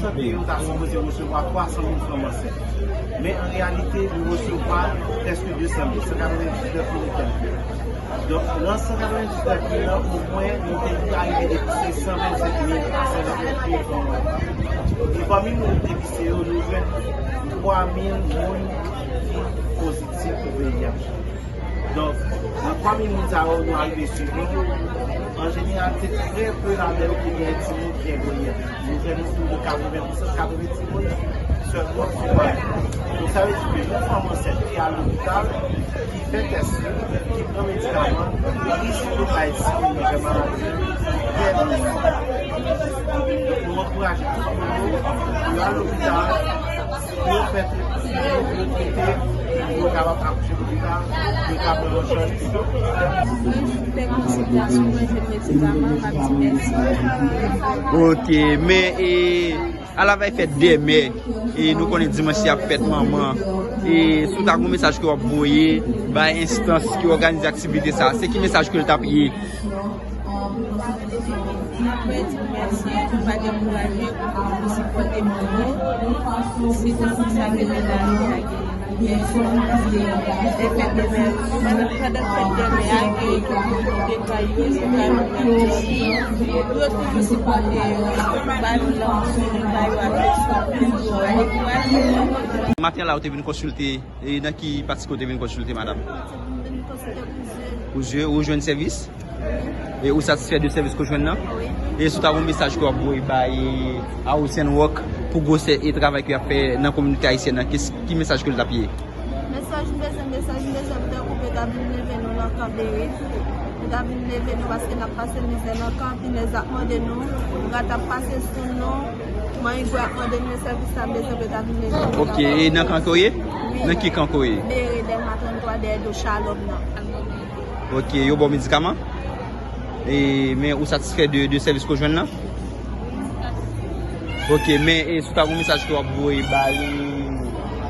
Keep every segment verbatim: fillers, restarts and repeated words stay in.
Sante yo ta sipoze resevwa twa san mil fanm ansent. Men an reyalite, nou resevwa prèske de san mil, san katrevendiznèf mil e kèk. Donk, nan san katrevendiznèf mil lan, omwen, nou te rive depise san vennsenk mil a san katrevendiznèf mil fanm. E pami moun depise yo, nou jwenn twa mil moun ki pozitif pou V I H. Donk, nan twa mil moun sa yo, nou arive swiv yo. An jeneral, se trè pe ladan yo ki gen timoun ki gen V I H. Nou jwenn plis de katreven pou san, katreven timoun sèlman sou twa mil. Donk, sa vle di ke yon fanm ansent ki al lopital, ki fè tès li, ki pran medikaman, li riske bay timoun nan fè maladi, fè maladi. Donk, nou ankouraje tout moun yo pou yo al lopital, pou yo fè tretman, pou yo trete, pou yo kapab akouche pi ta, pou yo ka pran an chaj pi ta. Mwen fè konsiltasyon, mwen jwenn medikaman, m ap di mèsi. Ok, men e, alavay fèt dèmen, e nou konnen dimanch se ap fèt manman. E si w ta gen yon mesaj ke w ap voye bay enstans ki òganize aktivite sa, se ki mesaj ke l t ap ye? Mwen di mèsi pou pa dekouraje, pou toujou sipòte moun yo. Se tankou sa ke nou ta gen. Pandan fèt dèmen a, gen detay yo, se pa yo ki pou yo toujou sipòte yo, ba yo lanmou, ba yo afeksyon, pou yo ankouraje yo. Maten la, ou te vin konsilte, e nan ki pati ke w te vin konsilte, madanm? Pou zye, ou jwenn sèvis? E ou satisfè de sèvis ke w jwenn nan? Wi. E si w ta gen yon mesaj ke w ap voye bay Awousyen Wòk pou gwosè e travay ke y ap fè nan kominote ayisyèn nan, ki, ki mesaj ke l t ap ye? Mesaj m bezwen, mesaj m bezwen pou tankou yo ta vin leve nou nan kan Berit. Yo ta vin leve nou paske n ap pase mizè nan kan, pinèz ap manje nou, rat ap pase sou nou, manigwo ap manje nou, e sèvis sa m bezwen pou yo ta vin leve nou nan kan. Ok, e nan kan ke w ye? Wi. Nan ki kan ke w ye? Berit, Dèlma tranntwa, dèyè do Shalom nan. Ok, yo ba w medikaman? E, men ou satisfè de, de sèvis ke w jwenn nan? Ok, men e, si w ta gen yon mesaj ke w ap voye bay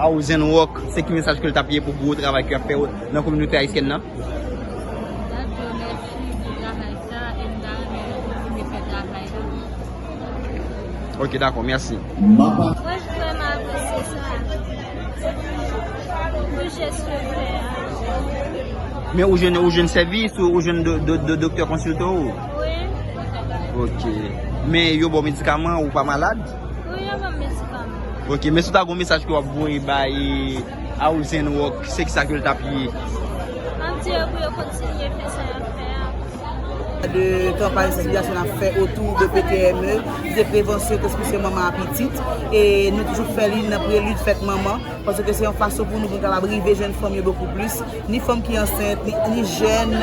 Awousyen Wòk, se ki mesaj ke l t ap ye pou gwo travay ke y ap fè nan kominote ayisyèn nan? M ta di yo mèsi pou travay sa, e m ta renmen yo kontinye fè travay la. Ok, dakò, mèsi. Mwen vrèman apresye sa. Pou jès yo fè a. Men ou jwenn, ou jwenn sèvis, ou, ou jwenn do, do, do, doktè konsilte w? Wi. Ok. Men yo ba w medikaman, ou pa malad? Wi, yo ban m medikaman. Ok, men si w ta gen yon mesaj ke w ap voye bay Awousyen Wòk, se kisa ke l t ap ye? M ap di yo pou yo kontinye fè sa y ap fè a. De kanpay sansibilizasyon n ap fè otou de P T M E, ki se prevansyon e transmisyon manman a pitit. E nou toujou fè li nan prelid fèt manman, paske se yon fason pou nou, pou nou kapab rive jwenn fanm yo bokou plis, ni fanm ki ansent, ni, ni jèn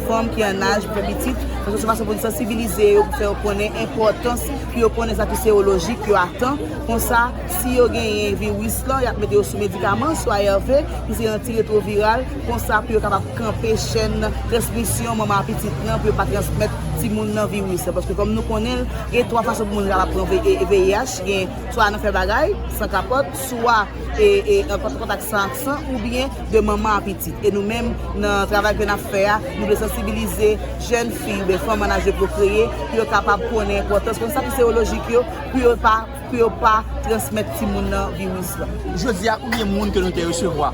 fanm ki an aj pou fè pitit. Paske se yon fason pou nou sansibilize yo, pou fè yo konnen enpòtans, pou yo konnen sa ki serolojik yo a tan. Konsa, si yo genyen viris lan, y ap mete yo sou medikaman, swa A R V, ki se antiretwoviral, konsa pou yo kapab kanpe chèn transmisyon manman a pitit lan, pou yo pa transmèt timoun nan viris lan. Paske kòm nou konnen l, gen twa fason pou moun kapab pran V-, e, V I H, gen swa nan fè bagay, san kapòt, swa, e, e, an kont-, kontak san ak san, oubyen de manman a pitit. E nou menm, nan travay ke n ap fè a, nou vle sansibilize jèn fi oubyen fanm an aj de pwokreye, pou yo kapab konnen enpòtans, konn sa ki serolojik yo, pou yo pa pou yo pa transmèt timoun nan viris lan. Jodi a, konbyen moun ke nou te resevwa?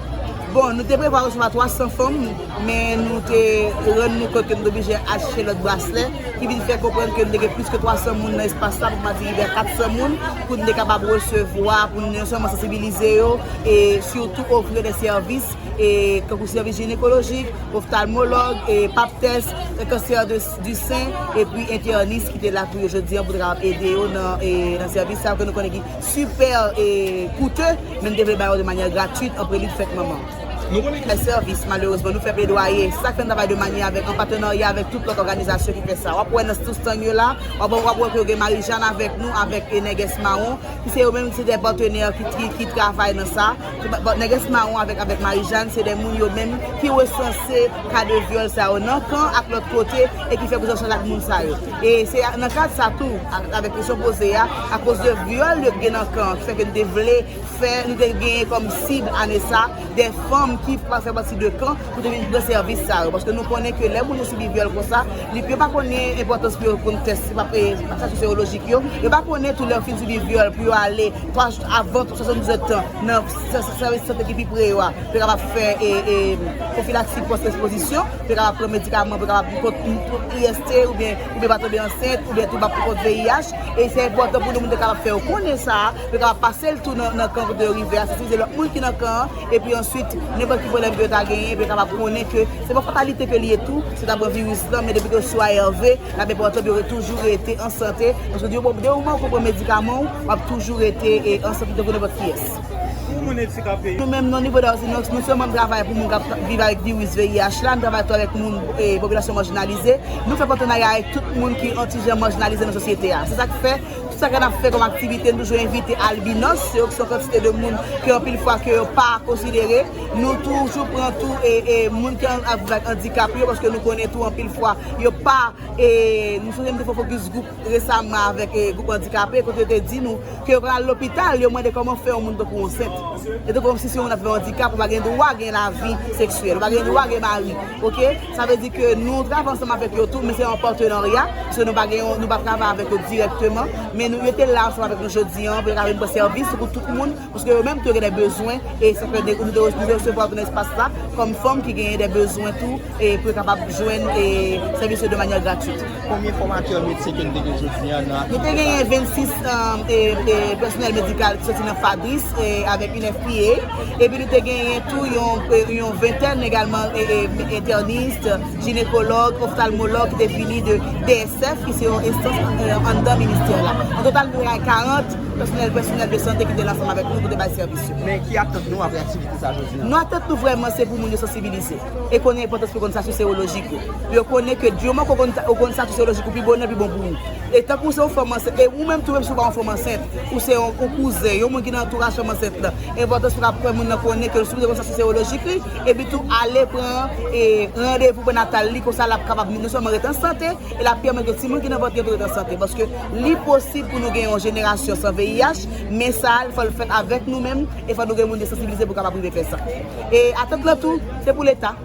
Bon, nou te prevwa resevwa twa san fanm, men nou te rann nou kont ke nou te oblije achte lòt braslè, ki vin fè konprann ke nou te gen plis ke twa san moun nan espas la, pou pa di vè kat san moun, pou nou te kapab resevwa, pou nou non sèlman sansibilize yo, e sitou ofri yo de sèvis, e kankou sèvis jinekolojik, oftalmològ, e pap tès, kansè de, di sen, epi entènis ki te la pou yo jodi a pou te kapab ede yo nan, e, nan sèvis sa yo ke nou konnen ki sipè, e, koute, men nou te vle ba yo de manyè gratwit an prelid fèt manman. Nou konnen gen sèvis, malerezman, nou fè pledwaye. Sa k fè n travay de manyè avèk, an patenarya avèk tout lòt òganizasyon ki fè sa. W ap wè nan tout stand yo la, w ap, w ap wè ke yo gen Marijàn avèk nou, avèk, e, Nègès Mawon, ki se yo menm, se de patenè ki, ki, ki travay nan sa. Bon, Nègès Mawon avèk, avèk Marijàn, se de moun yo menm ki resanse ka de vyòl sa yo nan kan ak lòt kote e ki fè prizanchaj ak moun sa yo. E se a, nan kad sa tou, a, avèk kesyon poze a, akoz de vyòl yo gen nan kan, ki fè ke nou te vle fè, nou te genyen kòm sib ane sa, de fanm ki pa fè pati de kan pou te vin pran sèvis sa yo. Paske nou konnen ke lè moun yo sibi vyòl konsa, li, yo pa konnen enpòtans pou yo konn tès, se pa, e, sa sou serolojik yo. Yo pa konnen tou lè yo fin sibi vyòl pou yo ale twa jou avan, swasanndizèt tan, nan sè-, sè-, sèvis sante ki pi pre yo a, pou yo kapab fè, e, e, pwofilaksi pòs ekspozisyon, pou yo kapab pran medikaman, pou yo kapab kont, kont I S T oubyen, oubyen pa tonbe ansent, oubyen tou pa pou kont V I H. E se enpòtan pou nou moun te kapab fè yo konnen sa, pou yo kapab pase l tou nan, nan kan kote yo rive a, sansibilize lòt moun ki nan kan an, epi answit, nenpòt ki pwoblèm ke yo ta genyen, pou yo kapab konnen ke se pa fatalite ke li ye tou, se ta pran viris lan, men depi ke sou A R V, l ap enpòtan pou yo toujou rete an sante, paske di, bon, de moman ou pran medikaman w, w ap toujou rete, e, an sante tankou nenpòt kiyès. Pou moun andikape yo? Nou menm, nan nivo Dawson Knox, nou sèlman travay pou moun k ap viv avèk viris V I H la, nou travay tou avèk moun, e, popilasyon majinalize, nou fè patenarya avèk tout moun ki yon ti jan majinalize nan sosyete a. Se sa k fè, tout sa ke n ap fè kòm aktivite, nou toujou envite albinos, yo ki se yon kantite de moun ke anpil fwa ke yo pa konsidere. Nou toujou pran tou, e, e, moun ki an, ap viv ak andikap yo, paske nou konnen tou anpil fwa, yo pa, e, nou sonje m te fè focus group resaman avèk, e, gwoup andikape, kote yo te di nou ke yo pral lopital, yo mande kòman fè yon moun tankou w ansent. E tankou kòmsi se yon moun avèk andikap, ou pa gen dwa gen lavi seksyèl, ou pa gen dwa gen mari. Oke? Sa vle di ke nou travay ansanm avèk yo tou, men se yon patenarya, paske nou pa gen yon, nou pa travay avèk yo dirèkteman, men nou, yo te la ansanm avèk nou jodi an, pou yo ka vin pran sèvis pou tout moun, paske yo menm tou yo gen de bezwen, e sa fè de, nou te, nou te resevwa tou nan espas la, kòm fanm ki genyen de bezwen tou, e pou yo kapab jwenn, e, sèvis yo de manyè gratwit. Konbyen fòmatè medsen ke nou te gen jodi a nan aktivite sa a? Nou te genyen vennsis, e, e, e, pèsonèl medikal ki soti nan Fadris, e, avèk une F P A, epi nou te genyen tou yon, e, yon ventèn egalman, e, e, entènis, jinekològ, oftalmològ ki te vini de D S F, ki se yon enstans, e, anndan ministè la. An total, nou te genyen karant pèsonèl, pèsonèl de sante ki te la ansanm avèk nou pou te bay sèvis yo. Men ki atant nou apre aktivite sa jodi a? Nou, atant nou vrèman se pou moun yo sansibilize e konnen enpòtans pou konn sa sou serolojik yo. Pou yo konnen ke di moman ke w konn, ou konn sa sou serolojik ou, pi bonè, pi bon pou ou. E tankou se yon fanm ansent, e ou menm tou, menm si w pa yon fanm ansent, ou se yon, yon kouzen, yon moun ki nan antouraj fanm ansent lan, enpòtans pou w ap fè moun nan konnen ke l sipoze konn sa sou serolojik li, epi tou ale pran, e, randevou prenatal li, konsa l ap kapab non sèlman rete an sante, e l ap pèmèt ke timoun ki nan vant li tou rete an sante. Paske li posib pou nou gen yon jenerasyon san V I H, men sa a, fò l fèt avèk nou menm, e fò nou gen moun de sansibilize pou kapab rive fè sa. E atant lan tou, se pou Leta.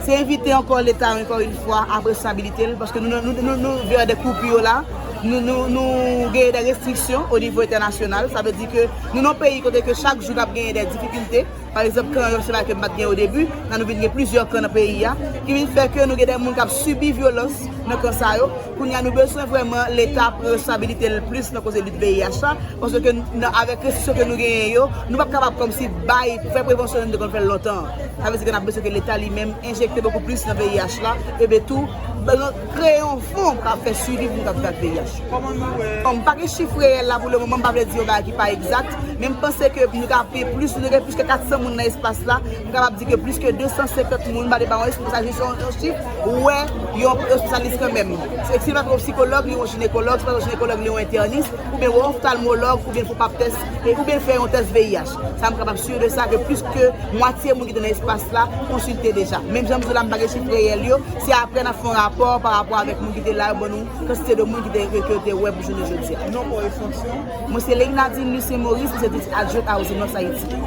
Se envite ankò Leta, ankò yon fwa, a responsabilite l, paske nou, nou, nou, nou, nou vè de koupi la, nou, nou, nou gen de restriksyon o nivo entènasyonal. Sa vle di ke nou nan yon peyi kote ke chak jou n ap genyen de difikilte. Pa egzanp, kan yo se bagay ke m pa t gen o debi, la nou vin gen plizyè kan nan peyi a, ki vin fè ke nou gen de moun k ap sibi vyolans nan kan sa yo. Kounye a, nou bezwen vrèman Leta pran responsabilite l plis nan koze lit V I H la, paske nan, avèk restriksyon ke nou genyen yo, nou p ap kapab kòmsi bay, fè prevansyon jan nou te konn fè l lontan an. Sa vle di ke n ap bezwen ke Leta li menm enjekte bokou plis nan V I H la, epi tou, ban-, kreye yon fon k ap fè swivi pou nou ka viv ak V I H. Kòman nou wè? Bon, m pa gen chif reyèl la pou le moman, m pa vle di yon bagay ki pa egzak, men m panse ke nou ka gen plis, nou gen plis ke kat san moun nan espas la, m kapab di ke plis ke de san senkant moun, m pa te ba yon espas, sa jis yon, yon chif, wè yon espesyalis kanmenm. Se, si l pa t yon sikològ, li yon jinekològ, si l pa t yon jinekològ, li yon entènis, oubyen yon oftalmològ, oubyen fè yon pap tès, e, oubyen fè yon tès V I H. Sa m kapab si de sa ke plis ke mwatye moun ki te nan espas la konsilte deja. Menm jan m di w la, m pa gen chif reyèl yo, se apre n ap fè yon rapò pa rapò avèk moun ki te la yo ban nou kantite de moun ki te, ke, ke yo te wè pou jounen jodi a. Non pa w e fonksyon? Mwen se Legnadine Lucien Maurice, mwen se District Adjoint a Housing North Haiti.